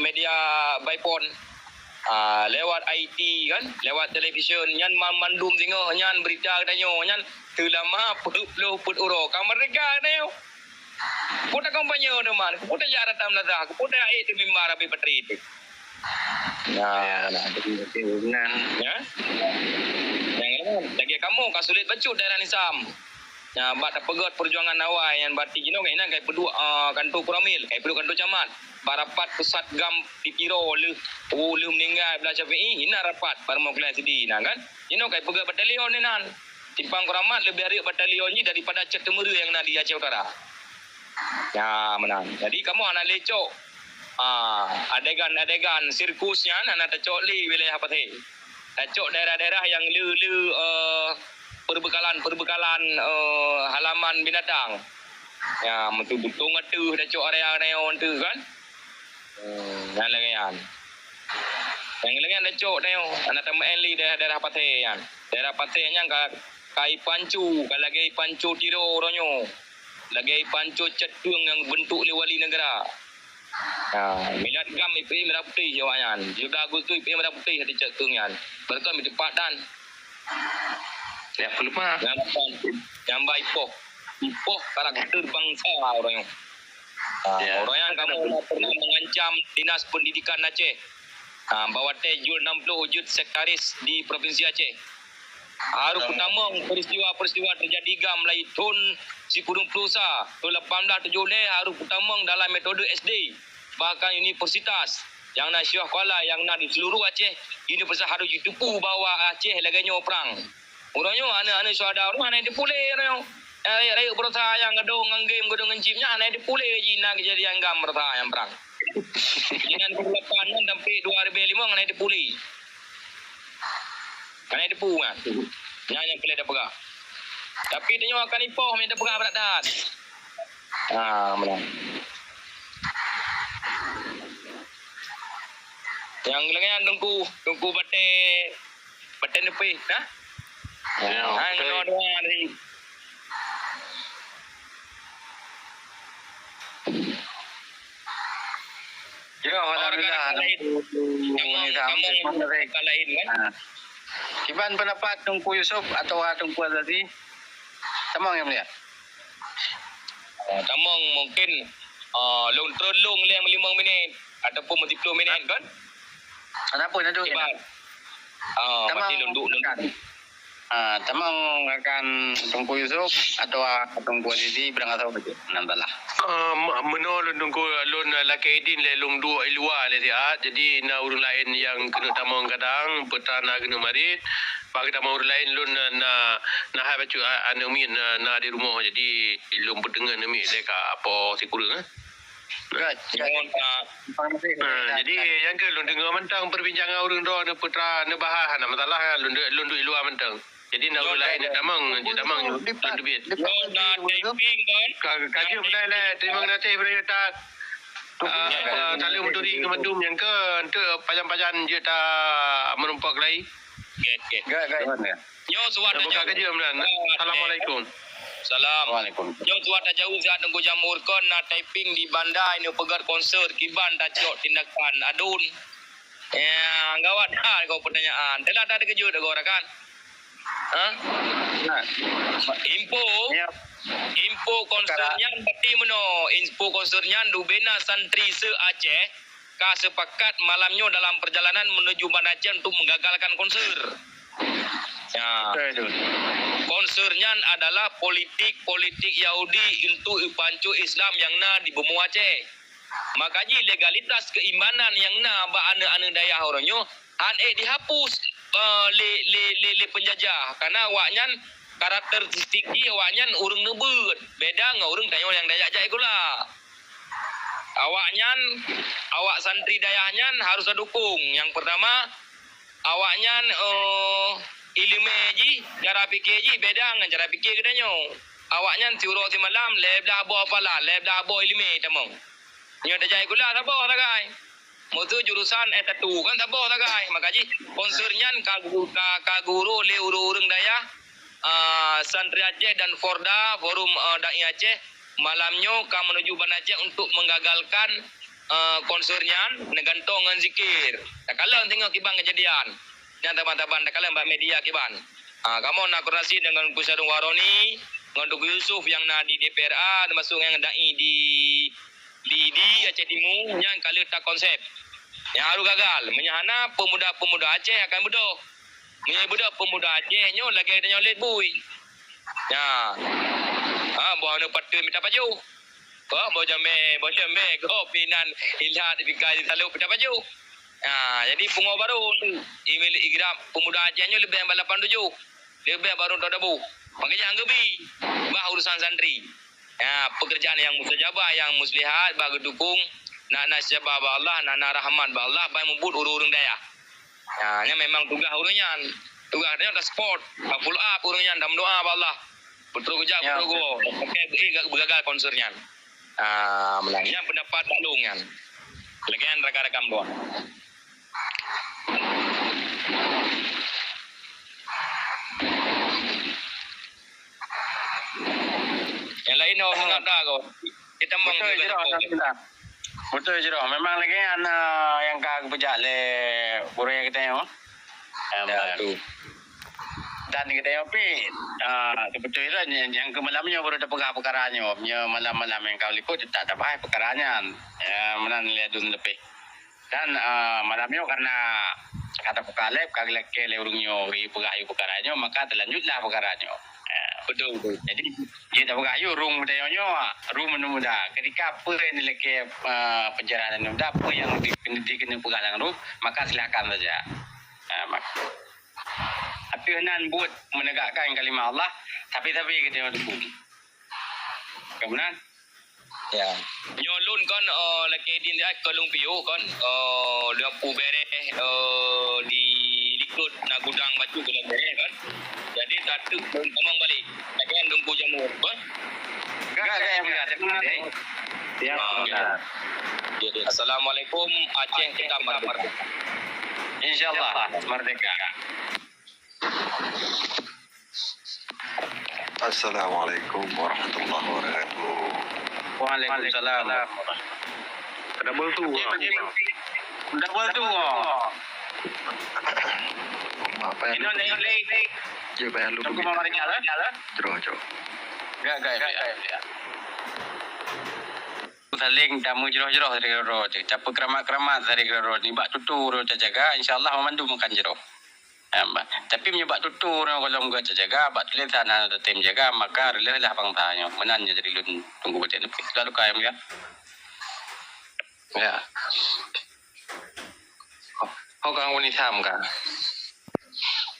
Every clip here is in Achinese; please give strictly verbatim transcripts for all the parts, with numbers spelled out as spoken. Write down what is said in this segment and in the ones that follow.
media by phone, ah, lewat I T kan, lewat televisyen, nyan man-, mandum singoh nyan berita geutanyoe nyan seulama peuet ploh peuet uroe ka merdeka geutanyoe. Peue takompanye teuma, peue tajak rata meulaza, peue tajak ék teuh mimbar habéh batri teuh. Nah, nah. Ya. Nyang lagèe kamoe ka sulet bacut daerah Nisam. Nah, bak tapeugöt peujuangan awai nyan, berarti jinoe kainan kai peuduek, ah, kantor Koramil, kai peuduek kantor camat. Bak rapat pusat GAM di Tiro lheueh, oh, lheueh meuninggai Abdullah Syafi'i, inan rapat bak rumoh keulai sidi, nah kan. Jinoe kai peugöt batalion inan. Simpang Keramat leubeh rayeuk batalion jih daripada Cot Teumeureue nyang na di Aceh Utara. Ya, meunan. Jadi, kamoe hana lé cok, ah, adegan-adegan sirkus nyan hana tacok lé wilayah Pathé. Tacok daerah-daerah nyang le-, le-, eh, peubekalan-peubekalan, eh, halaman binatang. Ya, meutu-, beutong ateuh tacok area-area ateuh kan. Hmm, nyan lagèe nyan. Nyang lagèe nyan tacok tanyoe, hana tameu'en lé daerah-daerah Pathé nyan. Daerah Pathé nyan ka, ka ipancu, ka lagèe ipancu Tiro uroe nyoe. Lagèe ipancu cot keueng nyang bentuk lé wali neugara. Ha, milad GAM ipeuék mirah putéh awaknyan. Tujoh belas Agustus ipeuék mirah putéh di cot keueng nyan. Beureukat meuteumpat dan Ya, peuleumpah. Nyang, nyang ba ipoh. Ipoh karakter bansa uroe nyoe. Ah, ya. Uroe nyan kamoe pernah mengancam Dinas Pendidikan Aceh. Ah, bak watèe Jul enam puluh jeuet sekretaris di Provinsi Aceh. Harôh peutamong peristiwa-peristiwa terjadi GAM mulai thôn sikureueng ploh sa, thôn lapan belas tujoh lhèe harôh peutamong dalam metode S D, bahkan universitas nyang na sekolah nyang na di seluruh Aceh, universitas harôh jiteupeue bahwa Aceh lagèe nyoe prang. Uroe nyoe aneuk-aneuk syuhada uroe nyoe hana jiteupeue lé uroe nyoe. Rayeuk-rayeuk beurasa nyang gadôh ngon game, gadôh ngon chip nyan hana jiteupeue lé jih na keujadian GAM beurasa nyang prang. Inan pukul lapan nyan sampai dua ribu lima hana jiteupeue lé. Hana jiteupeue nyan. Nyan nyang peureulèe tapeugah. Tapi tanyoe akan ipoh meunan tapeugah brat that. Ha, meunan. Nyang lagèe nyan Teungku, Teungku Batèe, Batèe Neupeh, nah? Ya, ha, oke. Ngon doa dari. Ya, alhamdulillah. Tamong, tamong, tamong laén, kan? Ha. Kiban pendapat Teungku Yusuf atawa Teungku Azazi? Tamong, Yang Mulia. Ah, tamong mungkin, ah, lôn treun lôn lé limong minit ataupun siplôh minit kan? Ada pun, ada pun. Kiban. Ah, tamong, berarti lôn duek, lôn duek. Ah, tamong rakan Teungku Yusuf atawa Teungku Azizi, barangkasoe bacut. Alhamdulillah. Ah, me-, meunoe lôn Teungku, lôn lakèe idin lé lôn duek i luwa lé siat. Jadi na ureueng laén nyang keuneuk tamong kadang, peue teuma na keuneuk marit. Bak geutamong ureueng laén lôn na, na, na hai bacut a-, aneuk miet na, na di rumoh. Jadi lôn peudeungoe aneuk miet lé ka po sikureueng, eh. Right. Nyoe, ah, ah, jadi nyang keuh lôn deungoe mantong perbincangan ureueng droe neupeutara neubahas hana masalah, lôn deu-, lôn duek i luwa mantong. Jadi na ureueng laén nyang tamong, nyang tamong lôn teubiet. Nyoe na typing kan? Ka, ka jeuet beulai lé, terima kasih beulai Ustaz. Ah, ah, saleuem meuturi keu mandum nyang keuh, enteuk pajan-pajan jeuet ta meurumpok lagi. Oke, oke. Nyoe suwat tajaweueb. Assalamualaikum. Salam. Waalaikumsalam. Nyoe suwat tajaweueb siat Teungku Jamhur kon na typing di Banda inong peugöt konser kiban tacok tindakan adun. Ya, gawat that kau pertanyaan. Telah tak terkejut aku rakan. Ha? Nah. Info. Ya. Info konser nyan berarti meunoe. Info konser nyan dubena santri se-Aceh ka sepakat malam nyoe dalam perjalanan menuju Banda Aceh untuk menggagalkan konser. Ya. Betul itu. Konser nyan adalah politik-politik Yahudi untuk ipancu Islam nyang na di bumoe Aceh. Maka jih legalitas keimanan nyang na bak aneuk-aneuk dayah uroe nyoe han ék dihapus, eh, lé, lé, lé, lé penjajah. Karena awaknyan karakteristik jih awaknyan ureueng neubeuet, beda ngon ureueng tanyoe nyang tajak-jak sikula. Awaknyan, awak santri dayah nyan harus tadukong. Nyang pertama, awaknyan, eh, ileumèe jih, cara pike jih beda ngon cara pike geutanyoe. Awaknyan siuroe simalam lhèe blah boh hafalan, lhèe blah boh ileumèe tamong. Nyoe tajak sikula saboh sagai. Meuseu jurusan S satu kan saboh sagai. Maka jih konser nyan ka gu-, ka, ka geuuroe lé ureueng-ureueng dayah, ah, Santri Aceh dan Forda, Forum, ah, Dai Aceh, malam nyoe ka menuju Banda Aceh untuk menggagalkan, eh, konser nyan neugantong ngon zikir. Takalon singoh kiban keujadian. Nyan taban-taban takalon bak media kiban. Ah, kamoe na koordinasi deungon Teungku Syedong Waroni, ngon Teungku Yusuf nyang na di D P R A, teumasuk nyang dai di, di, di Aceh Timu, nyan ka lheueh takonsep. Nyang harôh gagal, meunyo hana peumuda-peumuda Aceh akan beudôh. Meunyo beudôh peumuda Aceh nyoe lagèe tanyoe lét bui. Nya. Ha, boh aneuk pateuen mita pajoh. Boh, boh jamé, boh jamé, gob inan ilat pikai di talop mita pajoh. Ha, jadi pungo barô tu. Imil igrab peumuda Aceh nyoe leubeh bak lapan tujoh. Leubeh barô tok dabu. Makanya anggeubi bah urusan santri. Ya, pekerjaan yang mustajabah, yang muslihat, bah geudukung, na, na sijabah bak Allah, na, na rahmat bak Allah, bah mubuet ureueng-ureueng dayah. Ya, nyan memang tugaih ureueng nyan. Tugaih nyan ta support, ta pull up ureueng nyan, ta meudoa bak Allah. Beutôi geujak, ya, beutôi geuwoe. Oke, eh, gak beugagal konser nyan. Ah, meunan. Nyan pendapat Bak Long nyan. Lagèe nyan rakan-rakan buah. Nyang laén oh, singoh dah ko. Kita mong beutôi jroh, alhamdulillah. Beutôi jroh. Memang lagèe nyan, ah, nyang ka geupeujak lé gurèe geutanyoe. Ya, betul. Dan geutanyoe pih, ah, beutôi lah nyang, nyang keu malam nyoe baru tapeugah peukara nyoe. Nyoe malam-malam nyang ka likot teutap tabahas peukara nyan. Ya, meunan lé dum leupeh. Dan, ah, malam nyoe karena ka tapeugah lé, ka geulakèe lé ureueng nyoe, geupeugah yue peukara nyoe, maka teulanjutlah peukara nyoe. Ah, betul, betul. Jadi, jeuet tapeugah yue rhueng geutanyoe nyoe, rhueng aneuk muda. Ketika peue nyang dilakèe, ah, pencerahan aneuk muda, peue nyang di, di, dikeue peugah lam rhueng, maka silakan saja. Ah, mak-, ateueh nan buet menegakkan kalimah Allah, tapi-tapi geutanyoe dukung. Ka meunan? Ya. Nyoe lôn kon, oh, lakèe idin siat kon lôn piôh kon, oh, lôn pu bèrèh, oh, di likot na gudang bacut lôn bèrèh kon. Jadi, tateuk lôn tamong balek. Lagèe nyan lôn pu jamur kon. Gak, gak, ya, ya. Ya, ya. Ya, ya. Assalamualaikum, Aceh tetap merdeka. InsyaAllah, merdeka. Assalamualaikum warahmatullahi wabarakatuh. Waalaikumsalam. Double two. Double two. Apa yang Ino naik, naik, naik. Dia bayar lu. Tunggu, Mama Rizal, eh? Jroh, jroh. Gak, gak, gak, gak. Saléng tameujroh-jroh saréh keudroe teuh. Tapeukeramat-keramat saréh keudroe. Nibak tutoe uroe tajaga, insya Allah mandum akan jroh. Em, tapi meunyoe bak tutoe nyoe gohlom geuh tajaga, bak tulésan hana tatem jaga, maka reuloh lah bansa nyoe. Meunan nyang jadi lôn tunggu baten. Selalu ka, ya. Ya. Ho ka ngon Isam ka.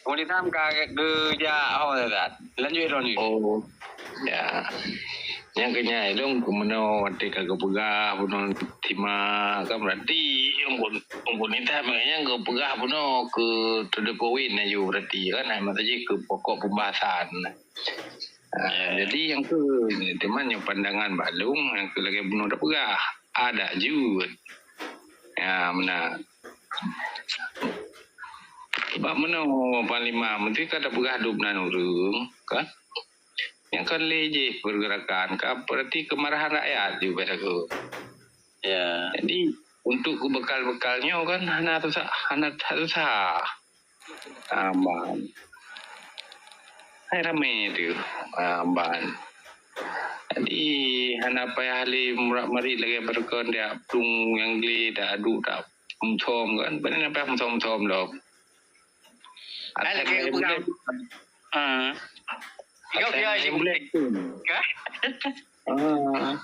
Ngon Isam ka geujak ho that. Lanjut droeneuh. Oh. Ya. Nyang keu nyan lôn keu meunoe watèe ka geupeugah bunoe tima kan berarti Unggun, Unggun Isam nyang geupeugah bunoe keu Teungku Win laju berarti kan, ha, maksud jih keu pokok pembahasan. Ha, ya. Jadi nyang keu teuma nyoe pandangan bak lôn nyang keu lagèe bunoe tapeugah, adak jeuet. Ya, meunan. Bak meunoe Panglima, meuseuti ka tapeugah dum nan ureueng, kan? Nyang kon lé jih pergerakan ka berarti kemarahan rakyat jih bak sagoe. Ya. Jadi, untuk keu bekal-bekal nyoe kan hana susah, hana susah. Aman. Hai ramé tu. Aman. Jadi, hana payah lé murat marit lagèe beureukan dia plueng nyang glé dak adu dak meusom kan. Bak nyan payah meusom-meusom lom. Hai, lagèe bukan. Ah. Asai main bulet tu. Ka? Ah.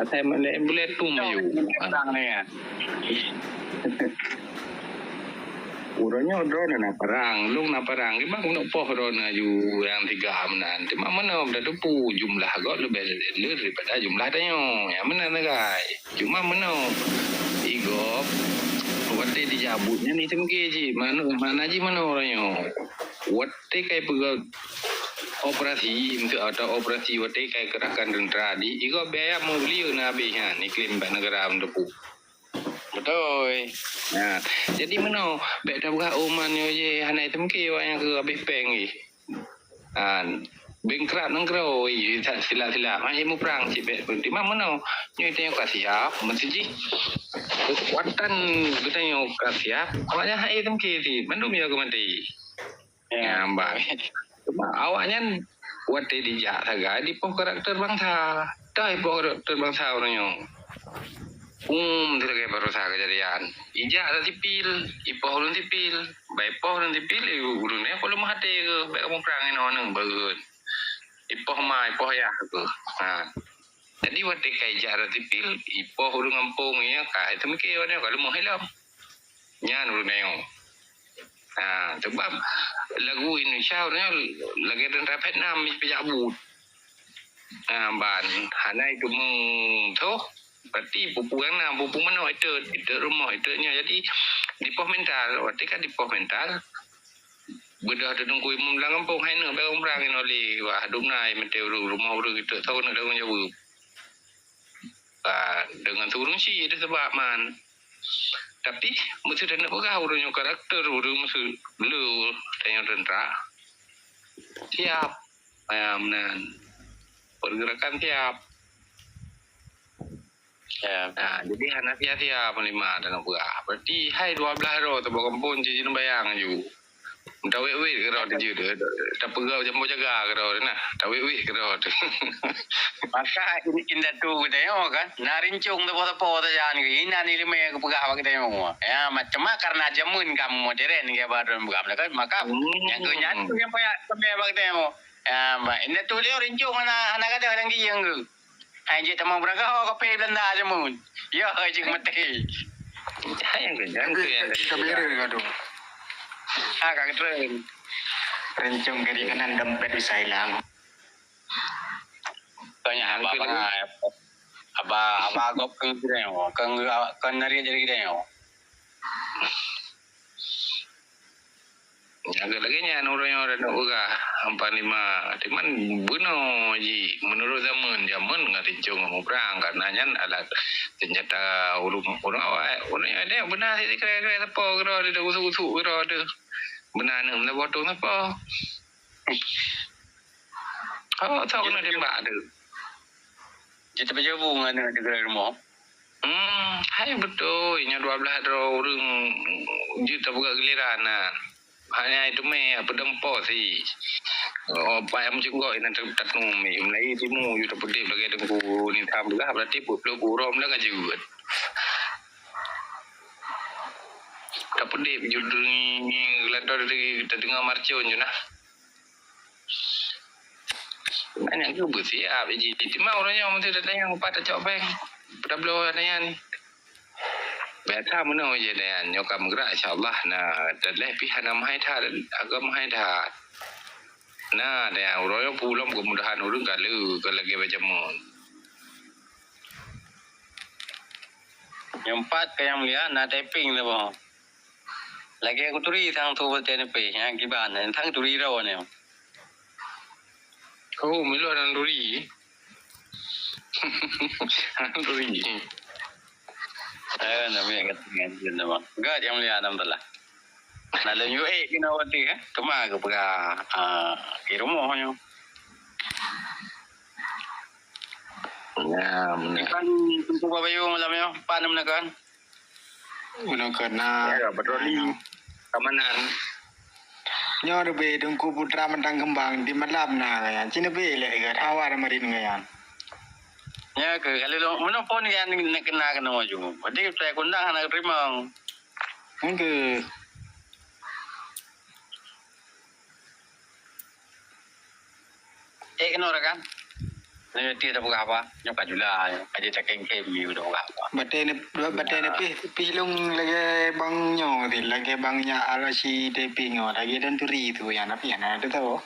Asai main bulet tu mayu. Perang ni, ya. Uroe nyoe droeneuh na perang, lôn na perang. Kiban keuneuk poh droeneuh aju nyang tiga meunan. Teuma meunoe beutateupeue jumlah gob leubeh le daripada jumlah tanyoe. Nyang meunan sagai. Cuma meunoe, i gob, watèe dijabut nyan item ke jih, mano-, makna jih manoe uroe nyoe. Watèe kai peugah operasi, atau operasi watèe kai kerahkan tentera di, i gob biaya mobil na habéh nyan, iklém bak negara meuteupeu. Beutôi. Nah, jadi meunoe, bèk tapeugah, "Oh, man nyoe jih hana item ke, awak nyan keu habéh péng jih." Kan. Bankrupt nanggroe, oi, silap-silap. Hai muprang cit bèk. Di mana meunoe? Nyoe tanyoe ka siap, meusti jih. Keukuatan geutanyoe ka siap. Awak nyan hai tamké cit, mandum ya ka maté. Ya, mbak. Cuma awak nyan watèe dijak sagai dipoh karakter bansa. Dah dipoh karakter bansa ureueng nyoe. Um, tu lagèe baroesa keujadian. Ijak lam sipil, ipoh ureueng sipil. Bah ipoh ureueng sipil, eh, ureueng nyan ka leumoh até keuh, bèk kamoe prang inoe neuh beugeuen. Ipoh ma, ipoh yah keuh. Ha. Jadi watèe ka ijak lam sipil, ipoh ureueng gampông nyan ka teumikir awak nyan ka leumoh ilom. Nyan ureueng nyoe. Ha, sebab lagu Indonesia ureueng nyoe lagèe tentara Vietnam, jipeucabut. Ha, ban hana iteumèe toh. Berarti peue-peue nyang na, peue-peue meunoe iteut, iteut rumoh, iteut nyoe. Jadi dipoh mental, watèe ka dipoh mental, beudôh teungku imum lam gampông, hai neuh bèk muprang inoe lé, wah, dum na meuntèe ureueng rumoh ureueng iteut, soe keuneuk tanggung jaweueb. Ah, deungon si ureueng cit teuh sabab man. Tapi, meuseuti taneuk peugah ureueng nyoe karakter ureueng meuseu le tanyoe tentara. Siap. Ah, meunan. Pergerakan siap. Ya. Ah, jadi hana sia-sia panglima taneuk peugah. Berarti hai dua blah droe teuh bak gampông jih jineuk bayang aju. Tawét-wét keudroe teuh jeuet, tapeugah jambo jaga keudroe teuh nah, tawét-wét keudroe teuh. Maka in-, indatu geutanyoe kan, na rincong sapo-sapo sajan geuh, inan ileumèe geupeugah bak geutanyoe. Ya, macam mana karena jameun ka modern, keu badan peugah kan, maka Hmm. nyang keu nyan tu nyang payah sampé bak geutanyoe. Ya, ba-, indatu dia rincong hana, hana gadoh lam giyong geuh. Hai jeuet tamong beurangkaho kaphé Belanda jameun. Yo, hai jeuet maté. Hai nyang keu nyan keu nyang tadi. Ka beureuh ka tu. Ha, ka keutreun. Rincong kiri kanan dompet bisa hilang. Tanya Nyang abah, keu abah, abah, abah gop keu geutanyoe, keu, keu nari jadi geutanyoe. Nyang lagèe nyan ureueng nyoe taneuk peugah, Panglima. Cuman bunoe jih, meunurot jameun, jameun ngon rincong ngon muprang, karena nyan alat senjata ureueng, ureueng awai. Ureueng nyoe beuna sikira-kira sapo keudroe teuh, gusuk-gusuk keudroe teuh. Beuna aneuk meusaboh thôn sapo. Oh, soe keuneuk tembak teuh. Jiteupeujeubu ngon aneuk di rumoh. Hmm, hai beutôi, nyoe dua blah droe ureueng jeuet tapeugah giliran na. Hana teumé peudong pos hi. Oh, pai meucunggok inan tateumeumi. Meulayeue timu jeuet tapeudeb lagèe Teungku Nizam peugah, berarti peuet ploh uroe meunan ka jeuet. Tapeudeb jeuet geulantoe tadeungoe marcon jeuet nah. Nyan keuh beusiap jih. Cuma ureueng nyoe meuseuti tanyong pat tacok péng. Peue tabloe nyan. Biasa meunoe jih nyan. Nyoe ka meugerak insya Allah. Nah, dan lheuh pih hana meuhai that. Agam meuhai that. Nah, dan ureueng nyoe peue lom keumudahan ureueng ka le, ka lagèe baca mon. Nyang pat ka nyang mulia na typing saboh. Lagèe kuturi sang tu beutôi neupih, nyang kiban, sang turi droe nyoe. Oh, meulôn hana turi. Hana turi. Eh, na miet ka tinggai jeuet nama. Gèt nyang mulia Alhamdulillah. Na lôn yue keunoe watèe, eh. Teuma geupeugah, ah, di rumoh nyoe. Ya, beuna. Iban Teungku Babayu malam nyoe, pat na meunan kan? Meunan kan na. Ya, patroli. Keamanan. Nyoe leubeh Teungku Putra Mantang Kembang di malam na nyan. Cina be lé ke hawa marin nyan. Ya ke, kalau lo, meunan phôn nyan nak kena kena maju. Berarti saya kundang hana terima. Engke. Eh, keunoe rakan. Nyoe tiep tapeugah haba, nyoe ka jula, nyoe ka jicakeng kem yue tapeugah haba. Batèe ni, batèe ni pih, pih lôn lagèe bang nyoe ti, lagèe bang nyak Al-Rashid Teping nyoe, lagèe dan turi tu nyan, tapi hana teutoe.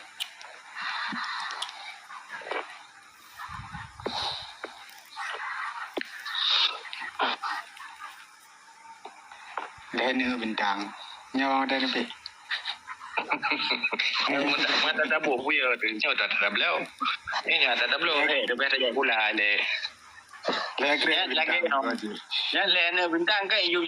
Deh neu bintang. Nyoe deh neupik. Mata, mata tabok buya tu, nyoe tak tabloe. Ni nyoe tak tabloe, eh, leubeh tajak pula deh. Leh krek bintang lagi tu. Nyan leh neu bintang ke, you